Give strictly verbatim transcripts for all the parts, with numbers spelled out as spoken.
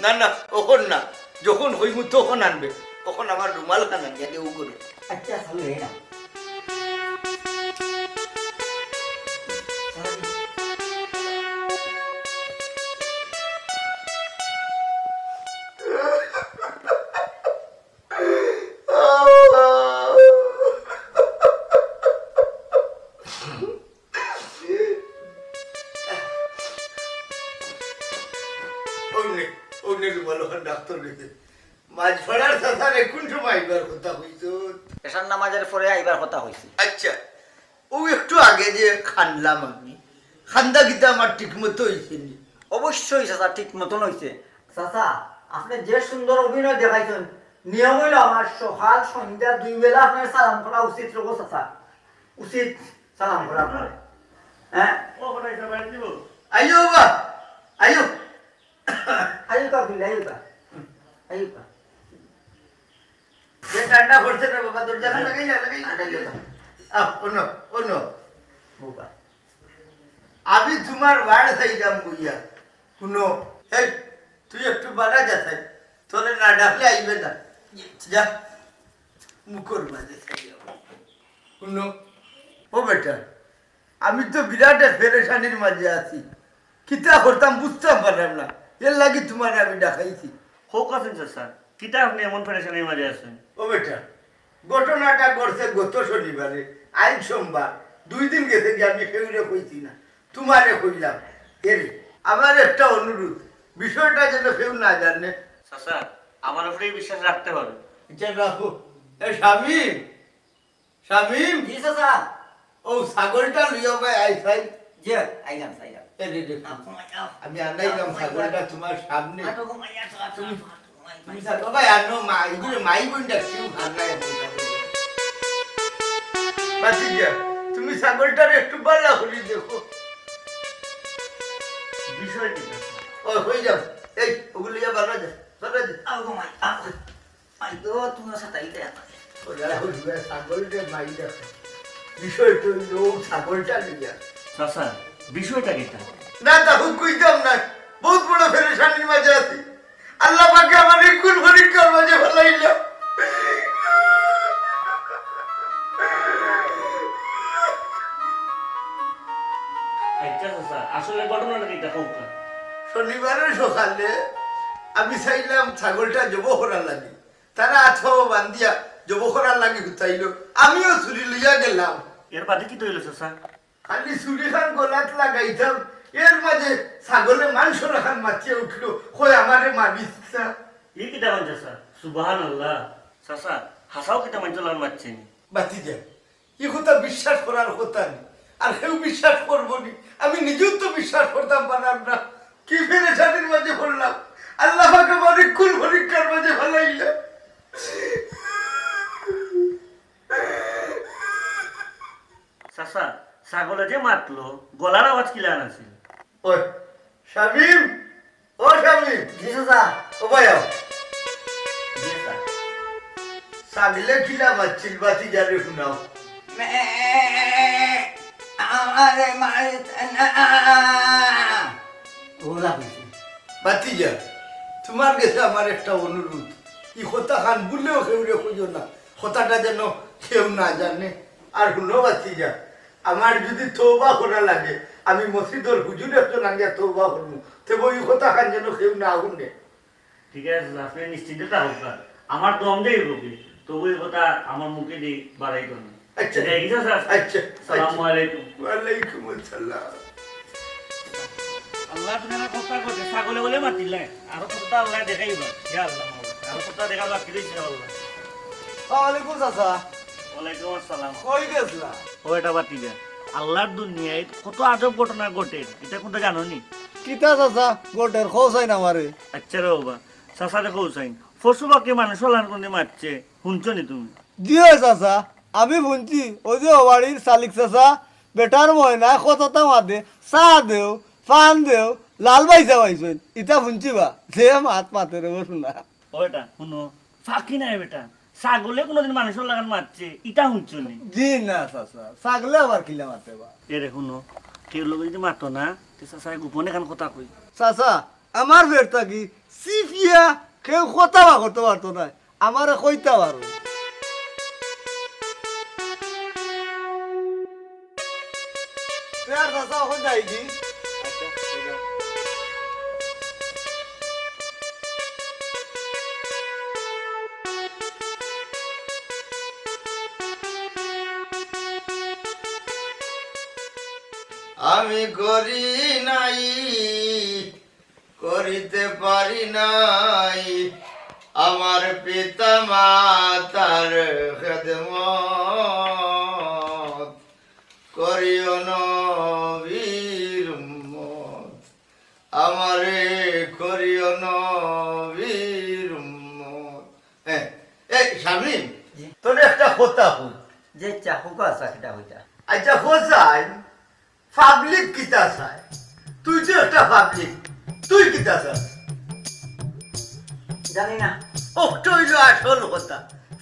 না, না, অখন না, যখন কইমু তখন আনবে। অখন আমার রুমাল খান আনিয়া দেও গো। আচ্ছা, চলো, এই নাও। অউ নে, অউ নে রুমাল অখান ডাক্তর গেছে। মাঝপাড়ার চাচারে কুন সময় আইবার কথা কইছো? এশার নামাজের পরে আইবার কথা কইছি। আচ্ছা, অউ একটু আগে যে কানলাম আমি, কান্দা কিতা আমার ঠিক মতো অইছে নি? অবশ্যই চাচা, ঠিক মতন অইছে। চাচা, আপনে যে সুন্দর অভিনয় দেখাইছইন, নিয়ম অইলো আমার সকাল সন্ধ্যা দুই বেলা আপনার সালাম করা উচিত রইবো চাচা, উচিত সালাম করা আপনার। হ্যাঁ? ও, কোথায় যাবে? আইও বা, আইও। আইও কা, আইও কা। আইও কা। যে ঠান্ডা পড়ছে না বাবা, দরজা খান লাগাই না, লাগাই না, লাগাই না। আহ, অনো, অনো। বাবা। আমি তুমার বাড়ি চাইলাম কইয়া। হুনো, এই, তুই একটু বাড়া যা চাই। তোরে না ডাকলে আইবে না। যা। মুখর মাঝে চাইলাম। হুনো, ও বেটা, আমি তো বিরাট এক পেরেশানির মাঝে আছি, কিতা করতাম বুঝতাম পারলাম না, এর লাগি তুমারে আমি ডাকাইছি। হোক আছেন চাচা, কিতা আপনে এমন পেরেশানির মাঝে আছেন? ও বেটা, ঘটনাটা ঘটছে গত শনিবারে, আইজ সোমবার, দুই দিন গেছে গিয়া আমি কেউরে কইছি না, তুমারে কইলাম। এরে, আমার একটা অনুরোধ, বিষয়টা যেন কেউ না জানে। চাচা, আমার উপরে বিশ্বাস রাখতে পারো। আচ্ছা, রাখো। এ শামীম, শামীম? জি চাচা। ও ছাগলটা লইয়া ভাই আই চাই। জি, আইলাম, আইলাম। এ রে রে। আও, ঘুমাই যাও। আমি আনাইলাম আও, ঘুমাই ছাগলটা যাও। তুমার সামনে। আও, ঘুমাই যাও, আও, তুমি, আও, ঘুমাই তুমি যাও। ছাগল ভাই আনো মা, এগুলো মাই বোন ডাকছি, ভালো লাগে। বাতিজা, তুমি ছাগলটারে একটু বালা করি দেখো। বিষয় কি চাচা? ও, হয়ে যাও। এই, ওগুলো ইয়া বালা যা, বালা যা। আও, ঘুমাই, আও। আই তো, তুমার সাথে আইতে আমার। ওরা হুজুরে ছাগলটা মাই দেখো। বিষয় তো অইলো ছাগলটা নিয়া। চাচা, বিষয়টা কিতা? না, তা হুক কইতাম না। বহুত বড় পেরেশানির মাঝে আছি। আল্লাহ পাকে আমারে কুন পরীক্ষার মাঝে ফালাইলা। আচ্ছা চাচা, আসলে ঘটনাটা কিতা কউক্কা? শনিবারের সকালে আমি চাইলাম ছাগলটা জবো করার লাগি। তারা আত পাও বান্ধিয়া জবো করার লাগি হুতাইলো। আমিও ছুরি লইয়া গেলাম। এর বাদে কিতা অইলো চাচা? খালি ছুরি খান গলাত লাগাইতাম, এর মাঝে ছাগলে মানষর লাখান মাতিয়া উঠলো, কয়, "আমারে মারিস না।" ই কিতা কইন চাচা? সুবহানাল্লাহ। চাচা, হাছাউ কিতা মানষর লাখান মাতছে নি? বাতিজা, ই কথা বিশ্বাস করার কথা নি, আর কেউ বিশ্বাস করবো নি। আমি নিজেও তো বিশ্বাস করতাম পারলাম না, কি পেরেশানির মাঝে পড়লাম। আল্লাহ পাকে আমারে কুন পরীক্ষার মাঝে ফালাইলা। চাচা, ছাগলে যে মাতলো, গলার আওয়াজ কিলান আছিল? ওই, শামীম, ও শামীম। জি চাচা। ও ভাই, আও। জি চাচা। ছাগলে কিলা মাতছিল, বাতিজারে হুনাও। মে, আমারে মারিস না। ওলা কইছে। বাতিজা, তুমার গেছে আমার একটা অনুরোধ, ই কথা খান ভুলেও কেউরে কইও না, কথাটা যেন কেউ না জানে। আর হুনো বাতিজা, আমার যদি তওবা করা লাগে, আমি মসজিদর হুজুর একজন আনিয়া তওবা করমু, তবে ই কথা খান যেন কেউ না হুনে। ঠিক আছে, আপনে নিশ্চিন্তে থাকউক্কা। আমার দম দেই রবি, তবু ই কথা আমার মুখে দি বাড়াইতো না। আচ্ছা। ঠিক আছে, স্যার? আচ্ছা, আসসালামু আলাইকুম। ওয়ালাইকুম আসসালাম। আল্লাহ, তুমি আমার কথা কইতে ছাগলে বলে মাতিলে, আরো কথা আল্লাহ দেখাইবা। ইয়া আল্লাহ, আরো কথা দেখা বাকি রইছে আল্লাহ। ওয়ালাইকুম চাচা। ওয়ালাইকুম আসসালাম। কই গেছলা? ও এটা বাদ দিয়া। আল্লাহর দুনিয়ায় কত আজব ঘটনা ঘটে, এটা কোনটা জানো নি? কিতা চাচা ঘটের, কও চাইন আমারে। আচ্ছা রে বাবা, চাচারে কও চাইন। পশু পাখি মানুষ অলান কোনদিন মারছে, হুনছো নি তুমি? জি অয় চাচা, আমি হুনছি, ওই যে ও বাড়ির সালিক চাচা, বেটার ময়না কথাটা মাতে, চা দেও, পান দেও, লাল বাইসা পাইছইন, ইতা হুনছি বা, যে মাত মাতে রে বসু না। ও বেটা, হুনো, ফাঁকি নাই বেটা। ছাগলে কোনোদিন মানুষর লাখান মারছে, ইটা হুনছো নি? জি না চাচা, ছাগলে আবার কিলা মাতে বা? এরে হুনো, কেউ লগে যদি মাতো না, তে চাচায় গোপনে খান কথা কই। চাচা, আমার পেট থাকি চিপিয়া কেউ কথা বা করতে পারতো না, আমারে কইতা পারো। তে আর চাচা, অখন যাই কি? আমি করি নাই, করিতে পারি নাই আমার পিতা মাতার খেদমত, করিও নবীর উম্মত, আমারে করিও নবীর উম্মত। এ, এই শামীম, জি। তোরে একটা কথা কই। যে চা হুকা আছে সেটা হইতা। আচ্ছা, হোসাইন, পাবলিক কিতা চায়? তুই তো একটা পাবলিক, তুই কিতা চাস? জানি না। ওটা হইল আসল কথা।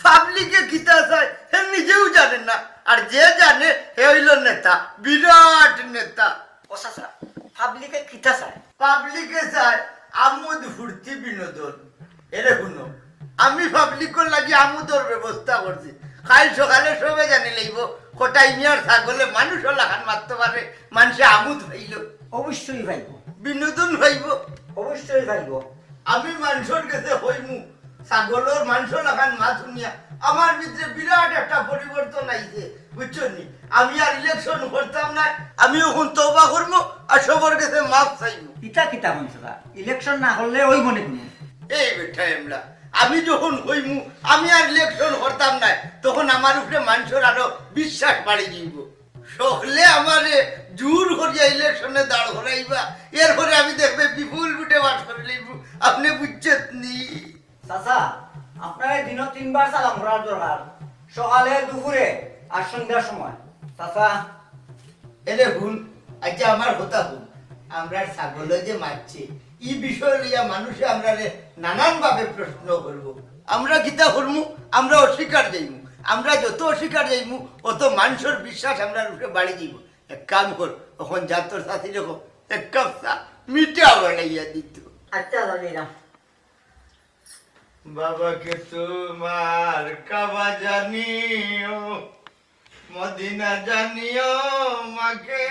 পাবলিকে কিতা চায় হে নিজেও জানে না, আর যে জানে হে হইল নেতা, বিরাট নেতা। ও চাচা, পাবলিকে কিতা চায়? পাবলিকে চায় আমোদ ফুর্তি বিনোদন। এরে হুনো, আমি পাবলিকর লাগি আমুদর ব্যবস্থা করছি। কাইল সকালে সবে জানি লইব, কটাই মিয়ার ছাগলে মানুষর লাখান মাততো পারে, মানষে আমুদ পাইল। অবশ্যই পাইব। বিনোদন পাইব। অবশ্যই পাইব। আমি মানষর গেছে কইমু, ছাগলর মানষর লাখান মাত হুনিয়া আমার ভিতরে বিরাট একটা পরিবর্তন আইছে, বুঝছো নি? আমি আর ইলেকশন করতাম না, আমি অখন তওবা করমু আর সবর গেছে মাফ চাইমু। ইটা কিতা কইন চাচা? ইলেকশন না করলে অইবো নি কুনু? এই বেটা এমলা, আমি যখন কইমু আমি আর ইলেকশন করতাম না, তখন আমার উপরে মানষর আরো বিশ্বাস বাড়ি যাইব। সকলে আমারে জোর করিয়া ইলেকশনে দাঁড় করাইবা, এরপরে আমি দেখবে বিপুল ভোটে পাস করে লইব। আপনি বুঝছেন নি? চাচা, আপনারে দিনো তিনবার সালাম করার দরকার, সকালে, দুপুরে আর সন্ধ্যার সময়। চাচা, এরে হুন, আচ্ছা আমার কথা হুন, আমরার ছাগলে যে মারছে, ই বিষয় লইয়া মানষে আমরারে নানান ভাবে প্রশ্ন করব। আমরা কিতা করমু? আমরা অস্বীকার যাইমু। আমরা যত অস্বীকার যাইমু, অত মানষর বিশ্বাস আমরার উপরে বাড়ি যাইব। এক কাম কর, অখন যা তোর চাচিরে ক, এক কাপ চা মিঠা বানাইয়া দিত। আচ্ছা, যাইরাম। বাবাকে তোমার কাবা জানিও, মদিনা জানিও মাকে।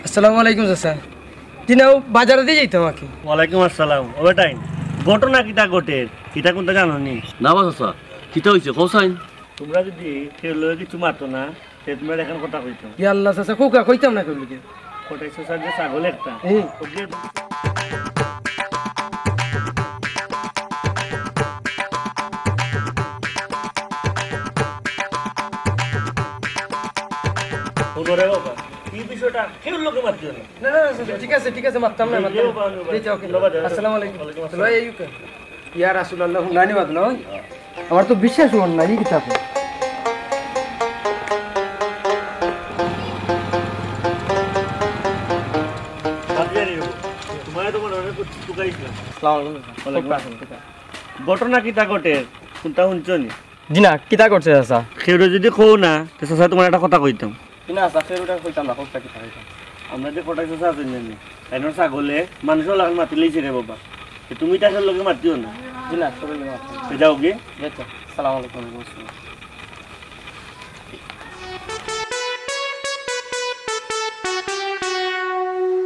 আসসালামু আলাইকুম চাচা। জি না, অউ বাজারেদি যাইতাম আর কি। ওয়ালাইকুম আসসালাম। ও বেটাইন, ঘটনা কিতা ঘটের? কিতা কুনতা জানো নি? না বা চাচা, কিতা অইছে? কও চাইন। তুমরা যুদি কেউর লগে কিচ্ছু মাতো না, তে তুমরারে একখান কথা কইতাম। ইয়া আল্লাহ চাচা, কউক্কা, কইতাম না কেউর লগে। কটাই চাচার যে ছাগল একটা, হুম। অউ যে হুনো রে বাবা, ই বিষয়টা কেউর লগে মাতিও না। না, না, না, ঠিক আছে, ঠিক আছে, মাততাম না, মাততাম না। এই যে, বাবা, বাবা। এই যে, ওকে। ধন্যবাদ, ধন্যবাদ। আসসালামু আলাইকুম। ওয়ালাইকুম আসসালাম। ভাই, এই ওকে। ইয়া রাসূলুল্লাহ, হুনানি মাত না, ওই। আমার তো বিশ্বাস অর না, ই কিতা কয়। বাদ দিয়া নিও। তোমার তো মনে হয় একটু টুকাইছিলাম। আসসালামু আলাইকুম। ওয়ালাইকুম আসসালাম। ঘটনা কিতা ঘটের? কুনতা হুনছো নি? জি না, কিতা ঘটছে চাচা? কেউরে যুদি কও না, তে চাচা তুমারে একটা কথা কইতাম। জি না, চাচা, কেউরে কইতাম না, কউক্কা কিতা কইতাম। আমরা যে কটাই চাচা আছইন না নি, তাইনর ছাগলে মানষর লাখান মাতিলাইছে রে বাবা। তে তুমি ইতা কেউর লগে মাতিও না। জি না, কেউর লগে মাততাম না। তে যাও গি। জি আচ্ছা, আসসালামু আলাইকুম।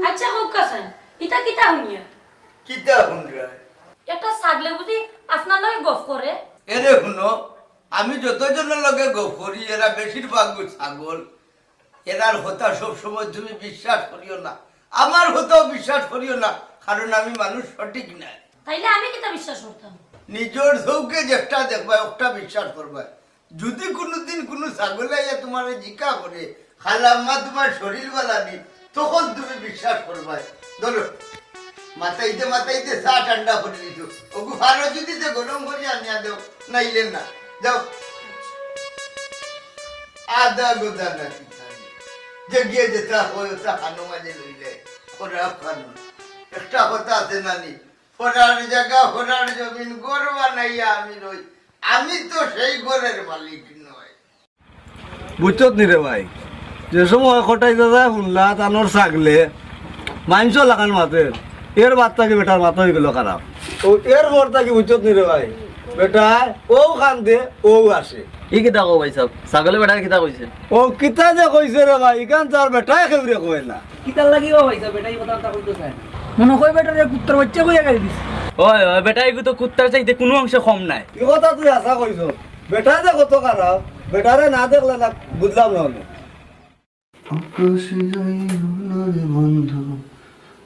আচ্ছা, কউক্কা চাইন, ইতা কিতা হুনিয়ার? কিতা হুনরায়? একটা ছাগলে বুঝি আপনার লগে গফ করে? এরে হুনো, আমি যতজনর লগে গফ করি, এরা বেশিরভাগ ছাগল। এরার কথা সব সময় তুমি বিশ্বাস করিও না, আমার কথাও বিশ্বাস করিও না, কারণ আমি মানুষ সঠিক নায়। তাইলে আমি কিতা বিশ্বাস করতাম? নিজর চউখে যেটা দেখবায়, ওটা বিশ্বাস করবায়। যুদি কুনুদিন কুনু ছাগলে আইয়া তুমারে জিকা করে, "খালা আম্মা, তুমার শরীর বালা নি?" তখন তুমি বিশ্বাস করবায়। ধরো, মাতাইতে মাতাইতে চা ঠান্ডা করি দিত। ওগু ফারো যুদি তে গরম করি আনিয়া দেও, নাইলে না। যাও। আদা গোদা না কিতা। যে গিয়ে যেতা অয়, অতা কানো মাঝে লইলে, ওরা কানো। একটা কথা আছে নানি, "ফরার জাগা, ফরার জমিন, ঘর বানাইয়া আমি রই, আমি তো সেই ঘরের মালিক নয়।" বুঝছত নি রে ভাই, যে সময় কটাই দাদা হুনলা তানর ছাগলে মাইনষর লাখান মাতের, এর বাদ থাকি বেটার মাথা অইগেলো খারাপ। ও এর পর থাকি বুঝছত নি রে ভাই, বেটায় অউ কান্দে, অউ আসে। ই কিতা কও ভাইসাব? ছাগলে বেটারে কিতা কইছে? ও কিতা যে কইছে রে ভাই, ইখান তো আর বেটায় কেউরে কয় না। কিতার লাগি বা ভাইসাব বেটায় ই কথাবার্তা কইতো চায় না? মনো কয় বেটারে কুত্তার বাইচ্চা কইয়া গালি দিছে। অয়, অয়, বেটায় ইগু তো কুত্তার চাইতে কুনু অংশে কম নায়। ই কথা তুই হাছা কইছস। বেটায় যে কত খারাপ, বেটারে না দেখলে না বুঝলাম না অনে। আকাশে যাইও না রে বন্ধু,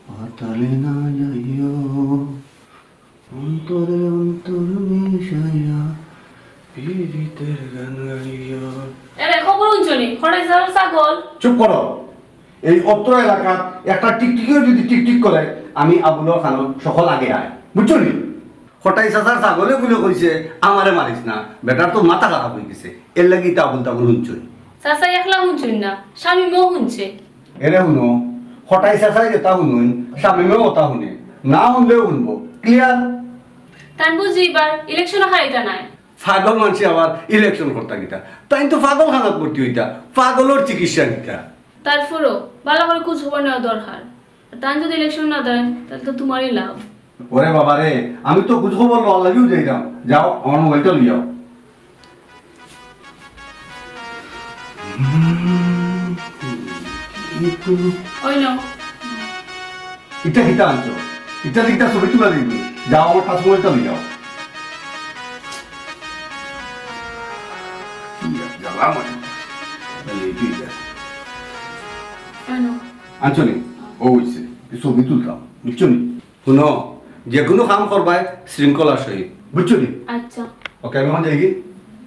পাতালে না যাইও, অন্তরে অন্তর মিশাইয়া পিরিতের গান গাইও। এরে, খবর হুনছো নি? কটাই চাচার ছাগল। চুপ করো। এই অত্র এলাকাত একটা টিকটিকিও যদি টিকটিক করে, আমি আবুলর কানো সকল আগে আয়। বুঝছো নি? কটাই চাচার ছাগলে বুলে কইছে, "আমারে মারিস না।" বেটার তো মাথা খারাপ অইগেছে, এরলাগি ইতা আবুল তাবুল হুনছইন। চাচা একলা হুনছইন না, শামিমেও হুনছে। এরে হুনো, কটাই চাচায় যেতা হুনইন, শামিমেও অতা হুনে। না হুনলেও হুনবো। Clear? তাইন বুঝি ইবার ইলেকশনো খাড়াইতা নায়। পাগল মানষে আবার ইলেকশন করতা কিতা? তাইন তো পাগলখানাত ভর্তি অইতা, পাগলর চিকিৎসা নিতা। তারপরও ভালা করি খোঁজ খবর নেওয়া দরকার। আর তাইন যদি ইলেকশন না দেন, তাইলে তো তুমারই লাভ। ওরে বাবা রে, আমি তো খোঁজ খবর লওয়ার লাগিউ যাইরাম। যাও, আমার মোবাইলটা লইয়াও। ওই নাও। ইটা কিতা আনছো? ইটা দি কিতা ছবি তুলা দিবি? যাও, আমার পাসপোর্টটা লইয়াও। কি আর জ্বালা মানে। তাহলে এটাই যা। ওই নাও। আনছো নি? ও অইছে। এই ছবি তুলতাম। বুঝছো নি? হুনো, যেকুনু কাম করবায় শৃঙ্খলার সহিত, বুঝছো নি? আচ্ছা। ওকে, আমি অখন যাইগি।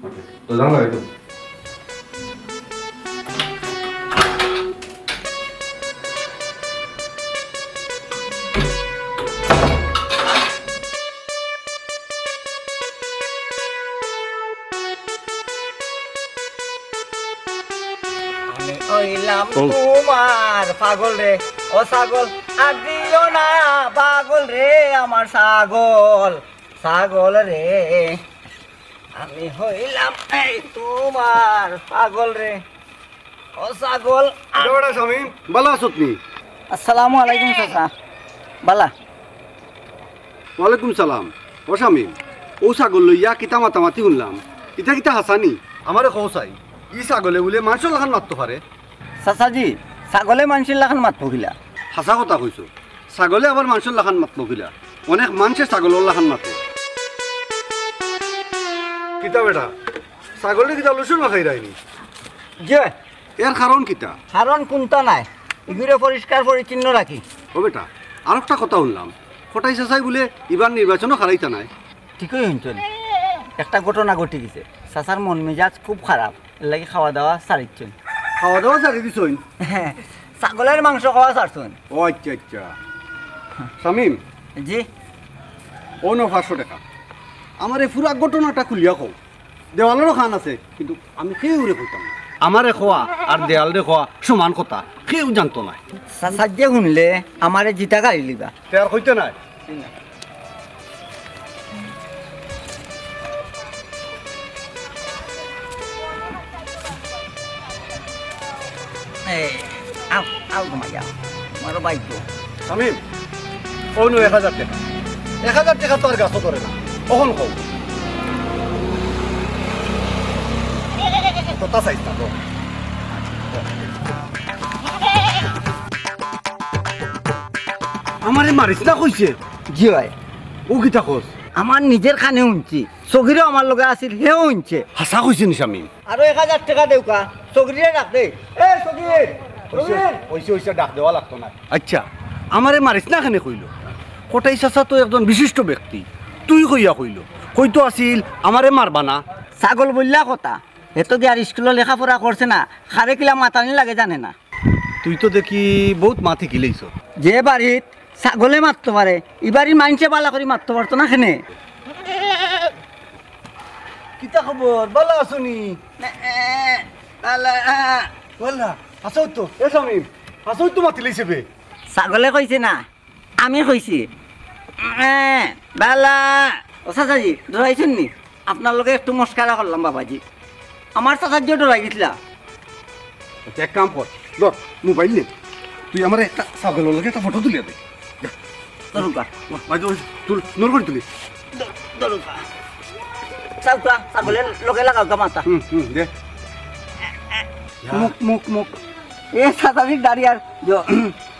ওকে, তো জানো একদম। আমি অইলাম ও। তুমার পাগল রে, ও ছাগল, আর দিও না পাগল রে, আমার ছাগল, ছাগল রে। আমি অইলাম এই তুমার পাগল রে, ও ছাগল। কিতা বেটা শামিম, ভালা আছত নি? আসসালামু আলাইকুম চাচা, ভালা। ওয়ালাইকুম সালাম। ও শামিম, অউ ছাগল লইয়া কিতা মাতামাতি হুনলাম, ইটা কিতা হাছা নি? আমারে কও চাই, ই ছাগলে বুলে মানষর লাখান মাততো পারে? চাচাজি, ছাগলে মানষর লাখান মাতবো কিলা? হাছা কথা কইছো, ছাগলে আবার মানষর লাখান মাতবো কিলা? অনেক মানষে ছাগলর লাখান মাতে। কিতা বেটা, ছাগলরে কিতা লুচু না খাইরায়নি? জি। এর কারণ কিতা? কারণ কুন্তা নাই, ইগুরে পরিষ্কার পরিচ্ছন্ন রাখি। ও বেটা, আরোকটা কথা হুনলাম, কটাই চাচায় বুলে ইবার নির্বাচনো খাড়াইতা নায়। ঠিকই হুনছইন, একটা ঘটনা ঘটি গেছে, চাচার মন মেজাজ খুব খারাপ, এরলাগি খাওয়া দাওয়া ছাড়িছইন। খাওয়া দাওয়া ছাড়ি দিছইন? ছাগলর মাংস খাওয়া ছাড়ছইন। ও আইচ্ছা, আইচ্ছা। শামিম। জি। অউ নেও পাঁচশো টেকা। আমারে পুরা ঘটনাটা খুলিয়া কও। দেওয়ালরও কান আছে, কিন্তু আমি কেউরে কইতাম না। আমারে কওয়া আর দেওয়ালরে কওয়া সমান কথা, কেউ জানতো নায়। চাচায় যে হুনলে আমারে জিতা গাড়ি লিবা। তে আর কইতে নায়। এই, আও, আও ঘুমাই যাও। আমারও বাইক তো। শামিম, অউ নেও এক হাজার টেকা। এক হাজার টেকা তো আর গাছো ধরে না। অখন কও। কথা চাইছ না তো। আমারে মারিছ না কইছে? জি ভাই। অউ কিতা কছ? আমার নিজর কানে হুনছি। সগিরও আমার লগে আছিল, হেও হুনছে। হাছা কইছে নি শামিম? আরো এক হাজার টেকা দেউক্কা, সগিররে ডাক দে। এ সগির, অইছে, সগির। অইছে, অইছে, ডাক দেওয়া লাগতো না। আইচ্ছা, আমারে মারিছ না কেনে কইলো? কটাই চাচা তো একজন বিশিষ্ট ব্যক্তি, তুই কইয়া কইলো। কইতো আছিল, আমারে মারবা না। ছাগল বইল্লা কথা, হে তো গিয়া আর ইস্কুলো লেখাপড়া করছে না, কারে কিলা মাতানি লাগে জানে না। তুই তো দেখি বউত মাত হিকিলাইছস। যে বাড়িত ছাগলে মাততো পারে, ই বাড়ির মাইনষে ভালা করি মাততো পারতো না কেনে? কিতা খবর? ভালা আছো নি? ভালা। ভালা। হাছাউ তো, এ শামিম, হাছাউ তো মাতিলিছে বে। ছাগলে কইছে না, আমি কইছি। এ, বালা। ও চাচাজি, ডরাইছইন নি? আপনার লগে একটু মস্করা করলাম বাবাজি। আমার চাচাজিও ডরাই গেছিলা। আচ্ছা, এক কাম কর, ধর, মোবাইল নে, তুই আমারে একটা ছাগলর লগে একটা ফটো তুলিয়া দে। ধরুকা। ভাই, তুই তুল, নড় করি তুলিস। ধরুকা। চাউকা, ছাগলর লগে লাগাউকা মাথা। হুম, হুম, দে। মুখ, মুখ, মুখ। এ চাচাজির দাড়ি আর জ-,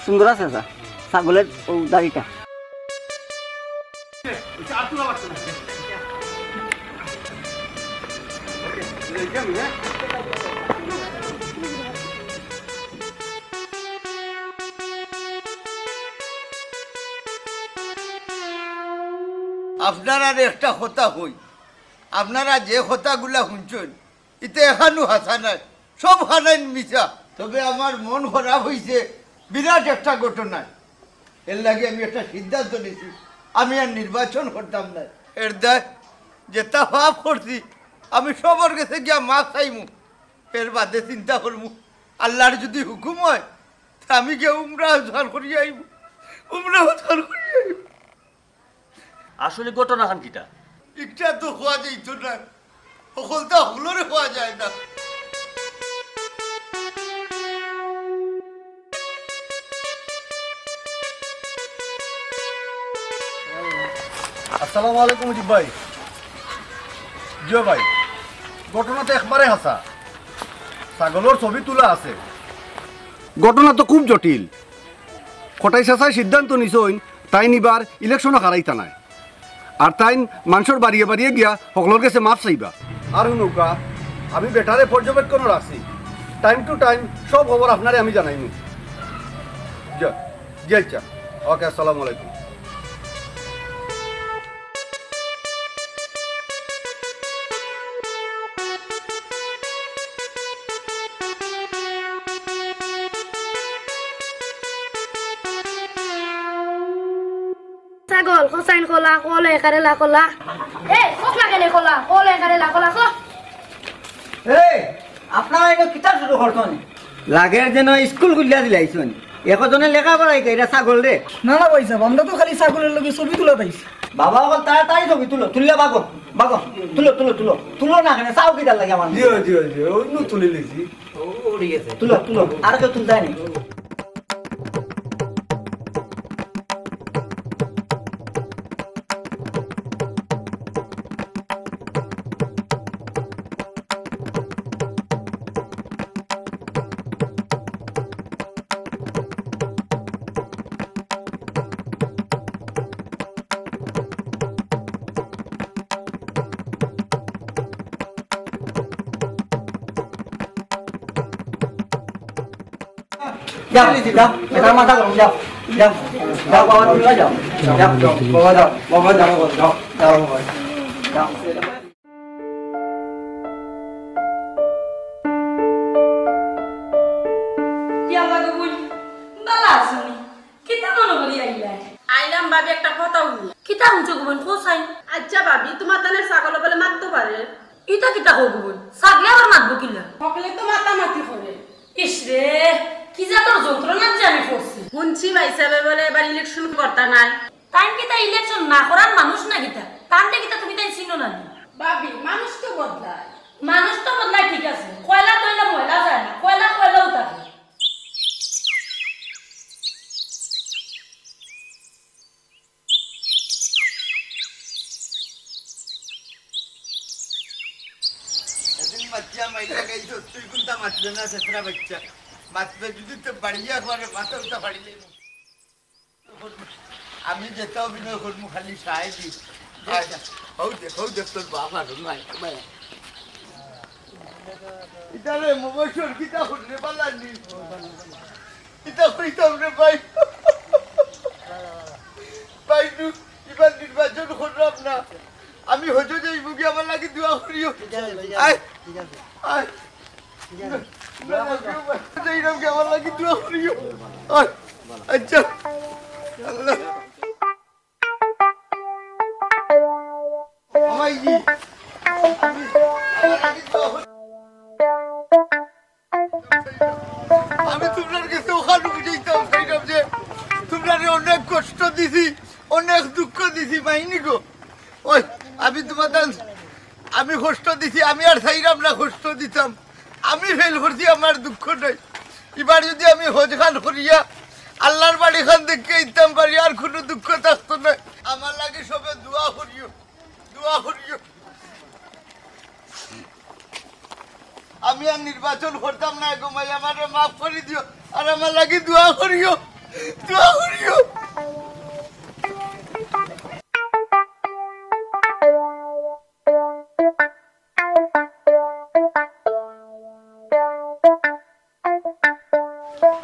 সুন্দর আছে চাচা। ছাগলর অউ দাড়িটা। আপনারারে একটা কথা কই, আপনারা যে কথাগুলা হুনছইন, ইতা একখানও হাছা নায়, সব হানাইন মিছা। তবে আমার মন খারাপ অইছে বিরাট একটা ঘটনায়। এরলাগি আমি একটা সিদ্ধান্ত নিছি, আমি আর নির্বাচন করতাম নায়। এর দায় যেতা পাপ করছি, আমি সবর গেছে গিয়া মাফ চাইমু। এর বাদে চিন্তা করমু, আল্লার যুদি হুকুম অয়, তে আমি গিয়া উমরা হজ করি আইমু, উমরা হজ করি আইমু। আসলে ঘটনাখান কিতা? ইটা তো কওয়া যাইতো না, হকলতা হকলরে কওয়া যায় না। আসসালামু আলাইকুম মুজিব ভাই। জি ভাই, ঘটনা তো একবারে হাছা। ছাগলর ছবি তুলা আছে। ঘটনা তো খুব জটিল। কটাই চাচায় সিদ্ধান্ত নিছইন, তাইন ইবার ইলেকশনো খাড়াইতা নায়। আর তাইন মানষর বাড়িয়ে বাড়িয়ে গিয়া হকলর গেছে মাফ চাইবা। আর হুনউক্কা, আমি বেটারে পর্যবেক্ষণো রাখছি। Time to time সব খবর আপনারে আমি জানাইমু। জি, জি আচ্ছা। ওকে, আসসালামু আলাইকুম। ছাগল, কছাইন কলা, কলে কারেলা কলা। এই, কছ লাগে নে কলা, কলে কারেলা কলা, ক। এই, আপনারা ইনো কিতা শুরু করছইন? লাগের যেন স্কুল খুলিয়া দিলাইছইন। একজনে লেখাপড়া শিখাইরা ছাগলরে। না, না ভাইসাব, আমরা তো খালি ছাগলর লগে ছবি তুলাত আইছি। বাবা, অকল তাড়াতাড়ি ছবি তুলো, তুলিয়া বাগো, বাগো, তুলো, তুলো, তুলো, তুলো না কেনে, চাও কিতার লাগি আমার? দিও, দিও, দিও, অইন্য তুলিলিছি। তুলো, তুলো, আর কেউ তুলতায় নি। যাও, যাও, এটার মাথা গরম, যাও, যাও, যাও, বাবা, তুমিও যাও, যাও, যাও, বাবা, যাও, বাবা, যাও, যাও, যাও, বাবা, যাও। কিতা বাবা গো বইন, বালা আছো নি? কিতা মনো করি আইলায়? আইলাম ভাবি, একটা কথা হুনিয়া। কিতা হুনছো গো বইন, কও চাইন? আচ্ছা ভাবি, তুমার তানর ছাগলে বুলে মাততো পারে? ইতা কিতা কও গো বইন? ছাগলে আবার মাতবো কিলা? হকলে তো মাতামাতি করে। ইস রে, কি জাতর যন্ত্রণাত যে আমি পড়ছি। হুনছি ভাইসাবে বুলে এবার ইলেকশন করতা নায়। তাইন কিতা ইলেকশন না করার মানুষ না কিতা? তানরে কিতা তুমি তাইন চিনো না নি? ভাবি, মানুষ তো বদলায়। মানুষ তো বদলায়, ঠিক আছে, কয়লা তো অইলে ময়লা যায় না, কয়লা কয়লাউ থাকে। এদিন মাতিয়া মাইরা গাইছো, তুই কুনটা মাতলে না, ছেছরা বাইচ্চা। মাতবে যুদি তো বাড়িয়া একবারে মাথা উঠা ফাড়িলে। আমি যেতা অভিনয় করমু খালি সায় দি। আয়, হউ দেখ, হউ দেখ তোর বাপ আর নাই, ভাই। ইতারে মোবাইল কিতা করলে বালা নি? ইতা কইতাম রে ভাই। ভাই, নু, ইবার নির্বাচন করলাম না। আমি হজো যাইমু গি, আমার লাগি দোয়া করিও। ঠিক আছে, ঠিক আছে, আয়। ঠিক আছে। আয়। ঠিক আছে। না, না, যাইরাম গি, আমার লাগি দোয়া করিও। আয়। আচ্ছা। আল্লাহ। আমার ই-, আমার লাগি দোয়া করিও। দিছি মাইনি গো। ওই, আমি তোমার দান, আমি কষ্ট দিছি, আমি আর চাইরাম না কষ্ট দিতাম। আমি ফেল করছি, আমার দুঃখ নাই। এবার যদি আমি হজ খান করিয়া আল্লাহর বাড়ি খান দেখে দিতাম পারি, আর কোনো দুঃখ থাকতো না। আমার লাগি সবে দোয়া করিও, দোয়া করিও। আমি আর নির্বাচন করতাম না গো মাই, আমারে মাফ করি দিও, আর আমার লাগি দোয়া করিও, দোয়া করিও।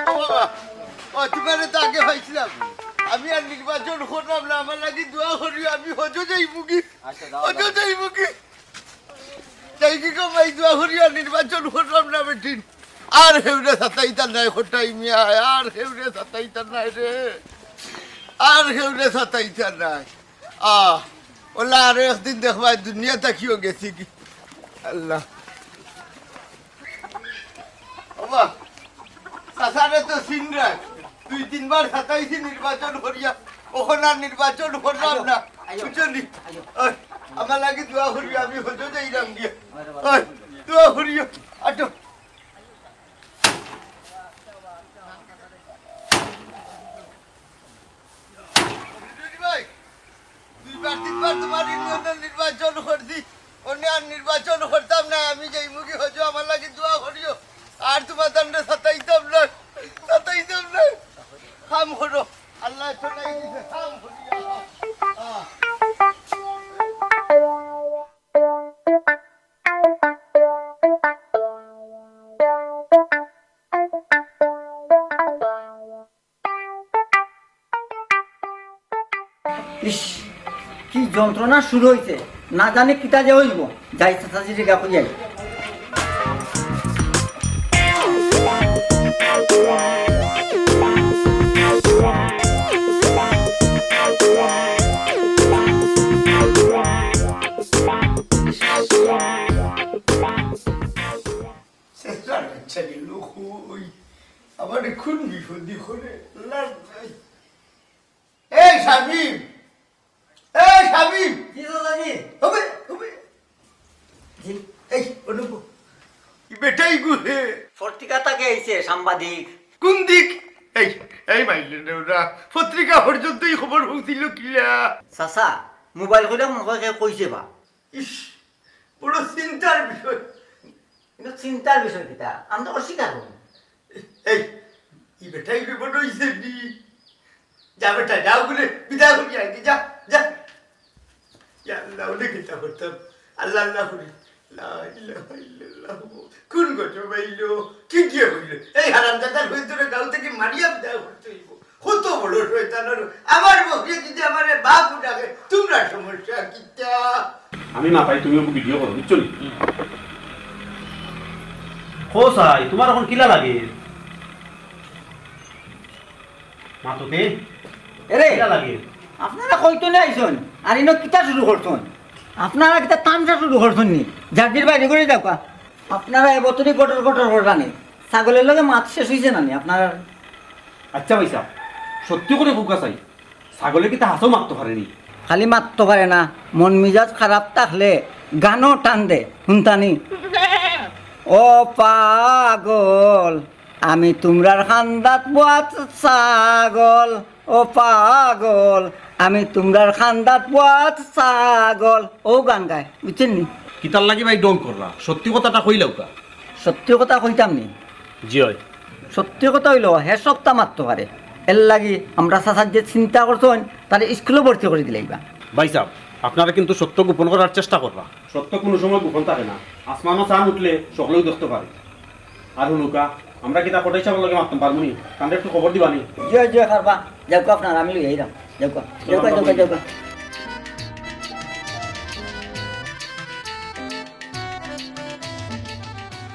ও বাবা, ও তোমারে তো আগে পাইছিলাম। আমি আর নির্বাচন করলাম না, আমার লাগি দোয়া করিও, আমি হজো যাইমুগি। আচ্ছা, যাও, হজো যাও। যাইমুগি। যাইগি গো মাই, দোয়া করিও, আর নির্বাচন করলাম না বেটিন। আর হেউরে সাতাইতা নাই, খোটাই মিয়া, আর হেউরে সাতাইতা নাই রে, আর হেউরে সাতাইতা নাই। আহ, ওলা আরো একদিন দেখবায়, দুনিয়া থাকিও গেছি কি। আল্লাহ। বাবা, চাচারে তো চিনরায়, দুই তিনবার সাতাইছি নির্বাচন করিয়া, অখন আর নির্বাচন করলাম আইও, না। আইও, বুঝলি? আইও। ওই, আমার লাগি দোয়া করিও, আমি হজো যাইরাম গিয়া। ওই, দোয়া করিও। আটো। ভাই, দুইবার তিনবার তোমার ইউনিয়নের নির্বাচন করছি, অনে আর নির্বাচন করতাম না। আমি যাইমুগি হজো, আমার লাগি দোয়া করিও। আর তোমার তানরে সাতাইতাম না, সাতাইতাম না। কাম করো, আল্লাহ তো নাই দিছে, কাম করিয়া খাও। আহ। ইস, কি যন্ত্রণা শুরু হইছে, না জানি কিতা যে হইব। যাই চাচাজিরে গা কইয়াই। শেষটা ইচ্ছা গেল কই? আবার এখন বিপদে করে লাভ নাই। এই শামিম, এই শামিম। জি চাচাজি। হবে, হবে। জি। এই অনুপ, ই বেটাই গুহে। পত্রিকা তাকে আইছে সাংবাদিক। কোন দিক? এই, এই মাইলে নেওরা। পত্রিকা পর্যন্ত এই খবর পৌঁছিল কিলা? চাচা, মোবাইল কইরা মনে হয় কেউ কইছে বা। ইস, বড় চিন্তার বিষয়। কিন্তু চিন্তার বিষয় কিতা? আমি তো অস্বীকার করব। এই, ই বেটাই বিপদ হইছে নি? যা বেটা, যাও বলে বিদায় করি আইবি, যা, যা। ইয়া আল্লাহ, ওলে কিতা করতাম? আল্লাহ, আল্লাহ করি। লা ইলাহা ইল্লাল্লাহ। কোন গজব আইলো? কি দিয়ে হইলো? এই হারামজাদার হয়ে তোরা গাঁও থেকে মারিয়া বিদায় করতে হইব। কত বড় শয়তান হলো। আমার বউকে যদি আমার বাপ ডাকে, তোমরা সমস্যা কিতা? আমি মাথায় তুমি ওকে ভিডিও করো, বুঝছো নি? খো সাই, তোমার এখন কিলা লাগে? মাতুকে? এরে, কিলা লাগে? আপনারা কইতো না আইছন, আর ইনো কিতা শুরু করছন? আপনারা কিতা তামশা শুরু করছন নি? জাতির বাইরে করে যাওকা। আপনারা এবতরি গটর গটর করে রানি। ছাগলের লগে মাত শেষ হইছে না নি আপনারা? আচ্ছা ভাই সাহেব, সত্যি করে কউকা চাই, ছাগলে কিতা হাছাউ মাততো পারে নি? খালি মাততো পারে না, মন মিজাজ খারাপ থাকলে গানও টান দে, হুনতানি? ও পাগল, আমি তুমরার খান্দাত বওয়াত ছাগল, ও পাগল, আমি তুমরার খান্দাত বওয়াত ছাগল। ও গান গায়, বুঝছইন নি? কিতার লাগি ভাই ঢং কররা? সত্যি কথাটা কইলাউকা। সত্যি কথা কইতাম নি? জি অয়। সত্যি কথা অইলো, হে সবতা মাততো পারে। এর লাগি আমরার চাচায় যে চিন্তা করছইন, তারে স্কুলো ভর্তি করি দিলাইবা। ভাই সাহেব, আপনারা কিন্তু সত্য গোপন করার চেষ্টা কররা। সত্য কোনো সময় গোপন থাকে না। আসমানো চান উঠলে সকলেউ দেখতো পারে। আর হুনুকা, আমরা কিতা কটাই সাহেবর লগে মাততাম পারমু নি? তানরে একটু খবর দিবা নি? জি অয়, জি অয়, পারবা। যাউকা আপনারা, আমি লই আইরাম। যাউকা, যাউকা, যাউকা, যাউকা।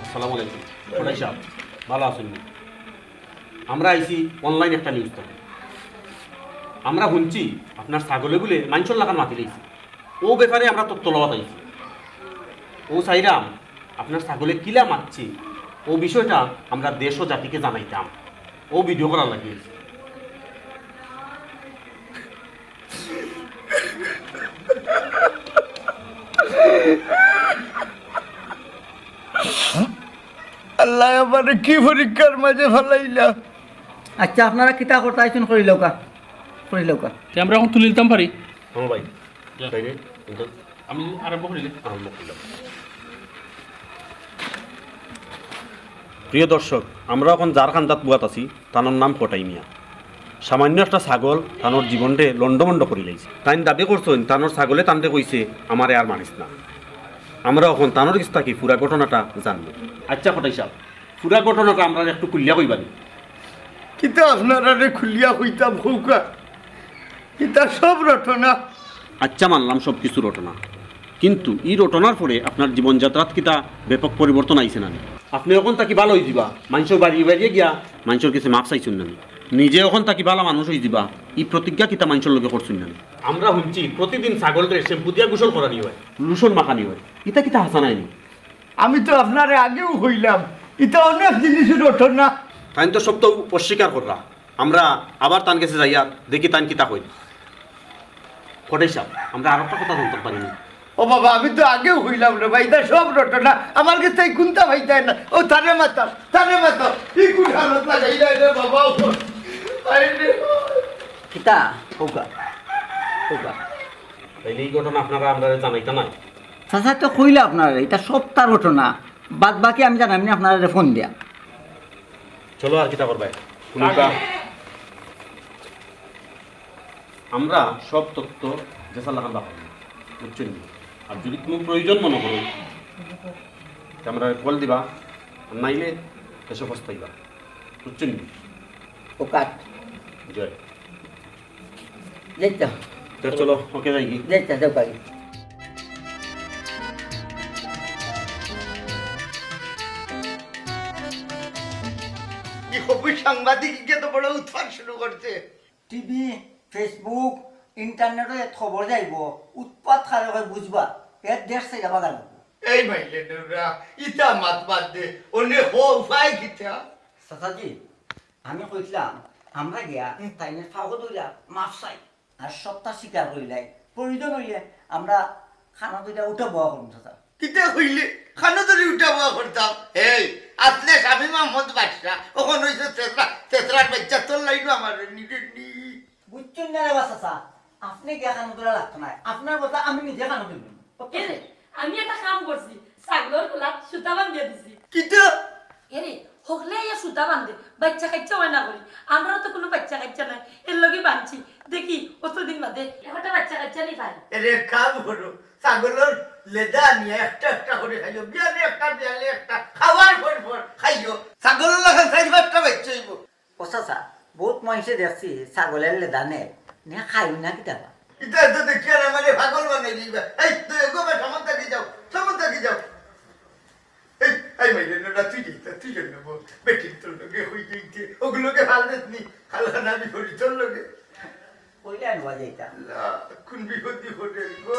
আসসালামু আলাইকুম। কটাই সাহেব, ভালা আছইন নি? আমরা আইছি online একটা news থাকি। আমরা হুনছি আপনার ছাগলে বুলে মাইনষর লাখান মাতিলাইছে। অউ ব্যাপারে আমরা তথ্য লওয়াত আইছি। অউ চাইরাম আপনার ছাগলে কিলা মাতছে, অউ বিষয়টা আমরা দেশ ও জাতিকে জানাইতাম। অউ ভিডিও করার লাগি আইছি। আল্লাহ আমারে কি পরীক্ষার মাঝে ফালাইলা। আচ্ছা, আপনারা কিতা করতা আইছইন, করিলাউক্কা, করিলাউক্কা। তে আমরা অখন তুলিলতাম পারি? হ্যাঁ ভাই, তাইলে কিন্তু আমি আরম্ভ করিলে। আরম্ভ করিলাম। প্রিয় দর্শক, আমরা অখন যার কান্দাত বওয়াত আছি, তানর নাম কটাই মিয়া। সামান্য একটা ছাগল তানর জীবনরে লন্ডভন্ড করিলাইছে। তাইন দাবি করছইন, তানর ছাগলে তানরে কইছে, "আমারে আর মারিস না।" আমরা অখন তানর গেছ থাকি পুরা ঘটনাটা জানমু। আচ্ছা কটাই সাব, পুরা ঘটনাটা আমরারে একটু খুলিয়া কইবা নি? কিতা আপনারারে খুলিয়া কইতাম কউক্কা? ইতা সব রটনা। আচ্ছা, মানলাম সব কিছু রটনা, কিন্তু ই রটনার পরে আপনার জীবনযাত্রাত কিতা ব্যাপক পরিবর্তন আইছে না নি? আপনে অখন থাকি ভালা অইযিবা, মানষর বাড়িয়ে বাড়িয়ে গিয়া মানষর গেছে মাফ চাইছইন না নি? নিজে অখন থাকি ভালা মানুষ অইযিবা, ই প্রতিজ্ঞা কিতা মানষর লগে করছইন না নি? আমরা হুনছি প্রতিদিন ছাগলরে শ্যাম্পু দিয়া গোসল করানি অয়, লোশন মাখানি অয়, ইতা কিতা হাছা নায় নি? আমি তো আপনারে আগেউ কইলাম, ইতা অনেক জিনিসর রটনা। তাইন তো সবতা অস্বীকার কররা। আমরা আবার তান গেছে যাইয়া দেখি তাইন কিতা কইন। কটাই সাব, আমরা আরোকটা কথা জানতাম পারি নি? ও বাবা, আমি তো আগেউ কইলাম রে ভাই, ইতা সব রটনা। আমার গেছ থাকি কুন্তা পাইতায় না। ও তারে মাতাও, তারে মাতাও। ই কুন হালত লাগাইলা রে বাবা। আরে রে। কিতা? কউক্কা, কউক্কা। তাইলে ই ঘটনা আপনারা আমরারে জানাইতা নায়? চাচা তো কইলা আপনারারে, ইতা সবতা রটনা। বাদ বাকি আমি জানাইমু নে আপনারারে ফোন দিয়া। চলো, আর কিতা করবায়? আমরা সব তথ্য যেছা লাখান রাখমু, বুঝছইন নি? আর যুদি কুনু প্রয়োজন মনো করো, তে আমরারে কল দিবা, আর নাইলে দেশো পস্তাইবা, বুঝছইন নি? ও কাট। জয়। যাইতাম। তে চলো, ওকে যাই কি? যাইতাম, যাও বাড়ি। কি খবর সাংবাদিক, ইগে তো বড় উৎপাত শুরু করছে। টিভি, Facebook, ইন্টারনেটো এত খবর যাইবো, উৎপাত কারে কয় বুঝবা, এর দেশ ছাড়িয়া ভাগা লাগবো। এই মাইলে ডোরা, ইতা মাত বাদ দে, অনে হ উপায় কিতা? চাচাজি, আমি কইছিলাম, আমরা গিয়া হুম। তাইনের পাও ধরিয়া মাফ চাই, আর সবতা স্বীকার করিলাই। প্রয়োজন অইলে আমরা কানো ধরিয়া উঠা বওয়া করমু, চাচা। কিতা কইলে? কানো ধরি উঠা বওয়া করতাম? এই, আছলে শামীম আহমদ বাদশা, অখন অইছে তেসরা, তেসরার বাইচ্চা, তোর লাইনও আমার নি রে নি। বুঝছইন না রে বা চাচা, আপনে গিয়া কানো ধরা লাগতো নায়, আপনার কথা আমি নিজে কানো ধরমু। এরে, আমি একটা কাম করছি, ছাগলর গলাত সুতা বান্ধিয়া দিছি। কিতা? এরে, হকলে ইয়া সুতা বান্ধে, বাইচ্চা কাইচ্চা অয় না করি। আমরারও তো কুনু বাইচ্চা কাইচ্চা নাই, এর লাগি বানছি। দেখি, অতদিন বাদে একটা বাইচ্চা কাইচ্চা নি পাই। এরে, কাম করো, ছাগলর লেদা আনিয়া একটা একটা করি খাইও, বিয়ালে একটা, বিয়ালে একটা, খাওয়ার পর পর খাইও। ছাগলর লাখান চাইর পাঁচটা বাইচ্চা অইবো। ও চাচা, বউত মানষে দেখছি ছাগলর লেদা নেয়, নে খাইও না কিতা বা? ইতা তো দেখিয়া আমারে পাগল বানাই দিবা। এই, তুই এগো বে, সামন থাকি যাও, সামন থাকি যাও। এই, এই মাইরে না, তুই যাইতা, তুই যাই না বল। বেটিন তোর লগে অই যাইতে, অগুর লগে ফাল দেস নি, ফাল খানা আমি করি তোর লগে। কইলে আনবা যাইতা। লা, কোন বিপদ বিপদে গো।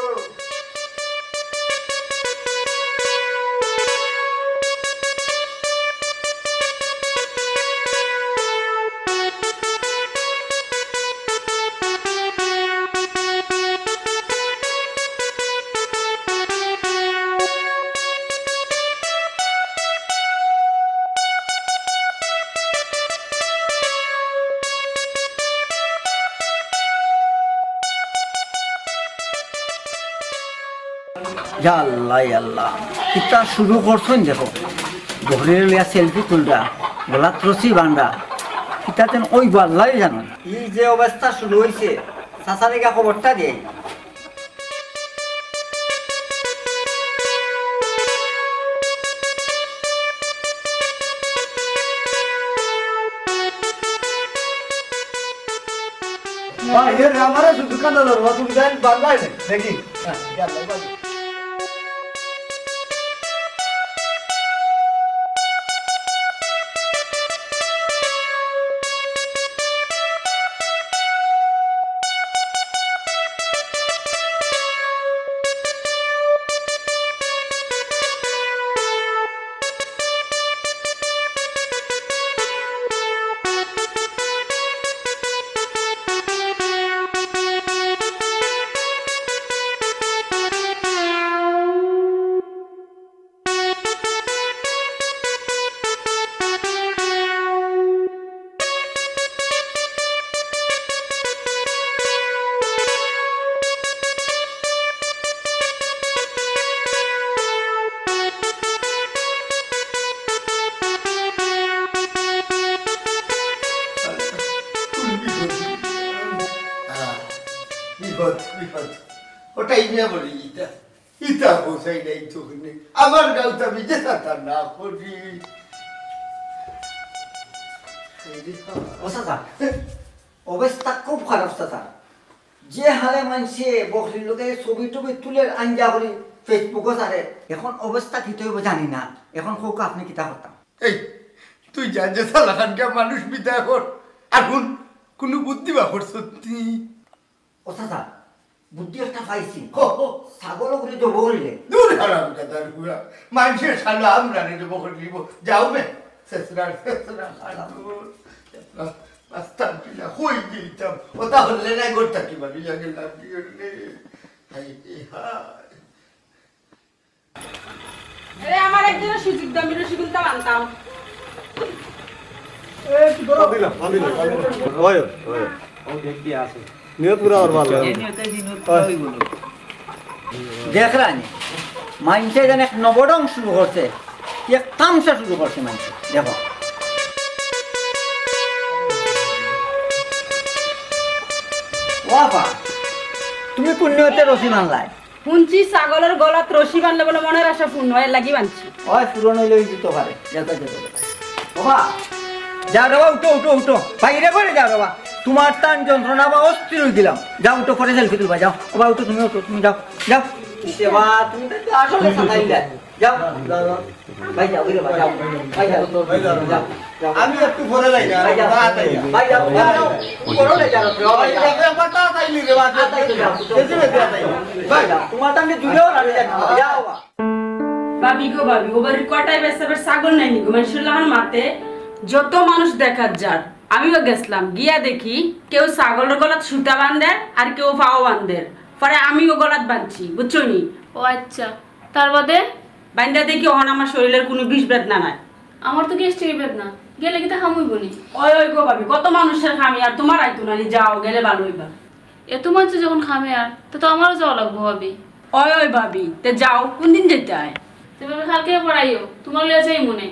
ইয়া আল্লাহ, ইয়া আল্লাহ, কিতা শুরু করছইন দেখো। বহরিরে লইয়া সেলফি তুলরা, গলাত রশি বান্ধরা, কিতা যেন অইবো আল্লায় জানইন। ই যে অবস্থা শুরু অইছে, চাচারে গিয়া খবরটা দেই। ভাই, এর আমারে শুধু কান্দা ধরবো, তুমি জান বাংলায় নেই, দেখি। হ্যাঁ, গেল, গেল। বিপদ, বিপদ। ওটাই নিয়ে বলি ইটা। ইটা হোসাই নাই তো ওখানে। আমার গাঁওত আমি যে সাঁতার না করি। এই রে বাবা। ও চাচা, অবস্থা খুব খারাপ চাচা। যে হারে মানষে বকরির লগে ছবি টবি তুলের আঞ্জা করি Facebook-ও ছাড়ে, এখন অবস্থা কিতা অইবো জানি না। এখন কউক্কা আপনে কিতা করতা? এই, তুই যা যে চালাখান গিয়া মানুষ বিদায় কর। আর হুন, কুনু বুদ্ধি বার করছত নি? ও চাচা, বুদ্ধি একটা পাইছি। হো, হো। ছাগল ওগুলি জবো করিলে। দূর হারামজাদার পুয়া। মানষে শালা আমরারে জবো করি নিবো। যাও বে। শেষরা, শেষরা, খাটুর। আস্তান পিলা, কই দিতাম। ও তাহলে নাই করতা কি বাড়ি লাগে লাভ দিয়ে রে। হায় রে হায়। আরে, আমার একজনের সুযোগ দাও, আমি রসগোল্লা আনতাম। দিলাম, দিলাম, দিলাম। হয়, হয়। ও দেখি আছে। নিয়ত পুরা ওর ভালো। এই নিয়তে দিন হয়। ওই বলো। দেখরানি, মানষে যেন এক নবরং শুরু করছে, কি এক তামশা শুরু করছে মানষে। দেখো। ও বাবা, তুমি কোন নিয়তে রশি বানলায়? হুনছি ছাগলর গলাত রশি বানলে বলে মনের আশা পূর্ণ অয়, এর লাগি বানছি। অয় পূরণ অইলে অই যিতো পারে। যাও, যাও, যাও, যাও। বাবা, যাও রে বাবা, উঠো, উঠো, উঠো। বাইরে করে যাও রে বাবা। তুমার তান যন্ত্রণা বা অস্থির অই গেলাম। যাও, উঠো, পরে selfie তুলবা, যাও। বাবা, উঠো, তুমি উঠো, তুমি যাও, যাও। ইসে বা, তুমি তো আসলে সাতাইলা। যাও, যাও, যাও। ভাই যাও, ওই রে ভাই যাও। ভাই যাও। ভাই যাও। যাও, যাও। আমি একটু পরে যাই না। ভাই যাও। ভাই যাও, ভাই যাও। পরে যাই যাও। ভাই যাও। একবার তো তাই নিলে বাদ। তাই তো যাও। বেশি বেশি তাই। ভাই যাও। তোমার তো আমি জুড়েও রাখি যাচ্ছি। যাও। ভাবি গো ভাবি, ও বাড়ির কটাই বেশ এবার ছাগল নাই নি গো, মানুষের লাহান মাতে যত মানুষ দেখার যার। আমিও গেছলাম, গিয়া দেখি কেউ ছাগলর গলাত সুতা বান্ধের আর কেউ পাও বান্ধের। পরে আমিও গলাত বাঁধছি, বুঝছো নি? ও আচ্ছা, তার বাদে? বান্ধা দেখি অখন আমার শরীরের কুনু বিষ বেদনা নাই। আমার তো গ্যাস্ট্রিক বেদনা, গেলে কিতা কামইবো নি? ওই, ওই গো ভাবি, কত মানুষের কামে আর তোমার আইতো না নি, যাও, গেলে ভালো অইবা। এত মানুষ যখন কামে আর, তে তো আমারও যাওয়া লাগবো ভাবি। ওই, ওই ভাবি, তে যাও, কোন দিন যাইতায়? তে ভাবি কালকে পড়াইও, তোমার লইয়া যাইমুনে।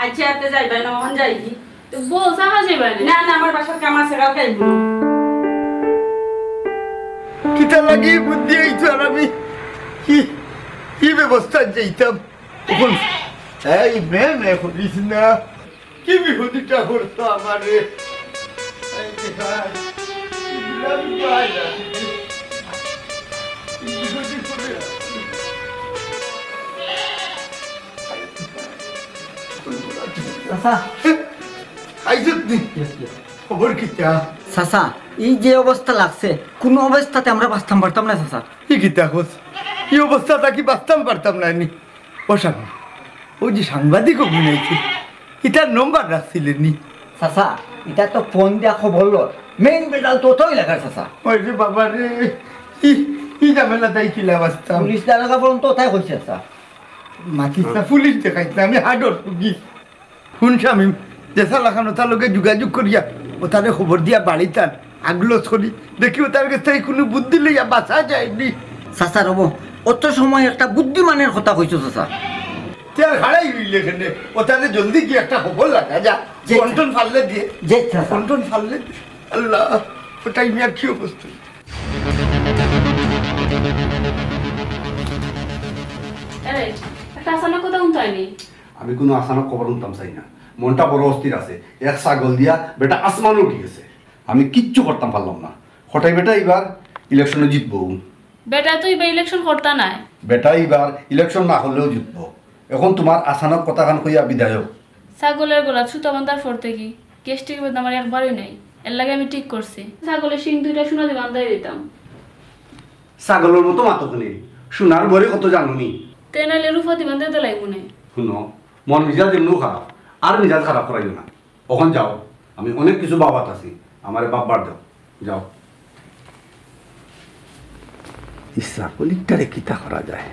আচ্ছা, তে যাইবায় না, অখন যাই কি? তে বউ, চা খাওয়া যাইবায় না? না, না, আমার বাসার কাম আছে, কালকে আইবো। কিতা লাগি বুদ্ধি অইতো আর আমি কি, কি ব্যবস্থা যাইতাম? অখন এই মে মে করিস না। কি বিপদটা করছো আমারে? এই যে ভাই, কি বিপদ ভাই, কি বিপদ করে? চাচা। আইছত নি? Yes, yes। খবর কিতা? চাচা, এই যে অবস্থা লাগছে, কুনু অবস্থাতে আমরা বাঁচতাম পারতাম না, চাচা। ই কিতা কস? ই অবস্থা থাকি বাঁচতাম পারতাম না নি? ও স্বামী, ওই যে সাংবাদিক অভিনয় ছিল, ইটার নম্বর রাখছিলে নি? চাচা, ইটা তো ফোন দিয়া খবর লর। মেইন বেজাল তো অতই লাগার, চাচা। ওই রে বাবা রে, ই, ই ঝামেলা তাই কিলা বাঁচতাম? পুলিশ দারোগা পর্যন্ত অতায় কইছে, চাচা। মাতিস না, পুলিশ দেখাইস না, আমি হার্টর রুগী। হুন শামিম, যে চালাখান অতার লগে যোগাযোগ করিয়া, অতারে খবর দিয়া বাড়িত আন, আগলস করি, দেখি অতার গেছ থাকি কুনু বুদ্ধি লইয়া বাঁচা যায় নি। চাচা রব, অত সময় একটা বুদ্ধিমানের কথা কইছো চাচা। তে আর খাড়াই রইলে কেনে, অতারে জলদি গিয়া একটা খবর লাগা যা। জি। ফোন টোন ফাললে দিয়ে। জি, চাচা। ফোন টোন ফাললে দিয়ে। আল্লাহ, অটাই মিয়া কি অবস্থা? এই, একটা আচানক কথা হুনতায় নি? আমি কুনু আচানক খবর হুনতাম চাই না। মনটা বড় অস্থির আছে। এক ছাগল দিয়া বেটা আসমানো উঠি গেছে। আমি কিচ্ছু করতাম পারলাম না। কটাই বেটা ইবার ইলেকশনো জিতবো। বেটা তো ইবার ইলেকশন করতা নায়। বেটা ইবার ইলেকশন না করলেও জিতবো। অখন তুমার আচানক কথাখান কইয়া বিদায় অও। ছাগলর গলাত সুতা বান্ধার পর থাকি গ্যাস্ট্রিক বেদনা আমার একবারই নাই। এর লাগি আমি ঠিক করছি, ছাগলর শিং দুইটা সোনা দি বান্ধাই দিতাম। ছাগলর মতো মাতো কেনে? সোনার ভরি কত জানো নি? তে নাইলে রূপা দি বান্ধাই দিলাইমুনে। হুনো, মন মিজাজ এমনেউ খারাপ, আর মিজাজ খারাপ করাইও না। অখন যাও, আমি অনেক কিছু ভাবাত আছি, আমারে ভাববার দেও, যাও। ই ছাগলিকটারে কিতা করা যায়?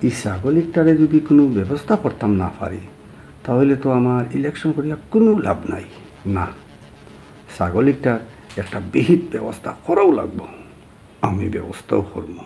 ই ছাগলিকটারে যুদি কুনু ব্যবস্থা করতাম না পারি, তা অইলে তো আমার ইলেকশন করিয়া কুনু লাভ নাই। না, ছাগলিকটার একটা বিহিত ব্যবস্থা করাউ লাগবো। আমি ব্যবস্থাউ করমু।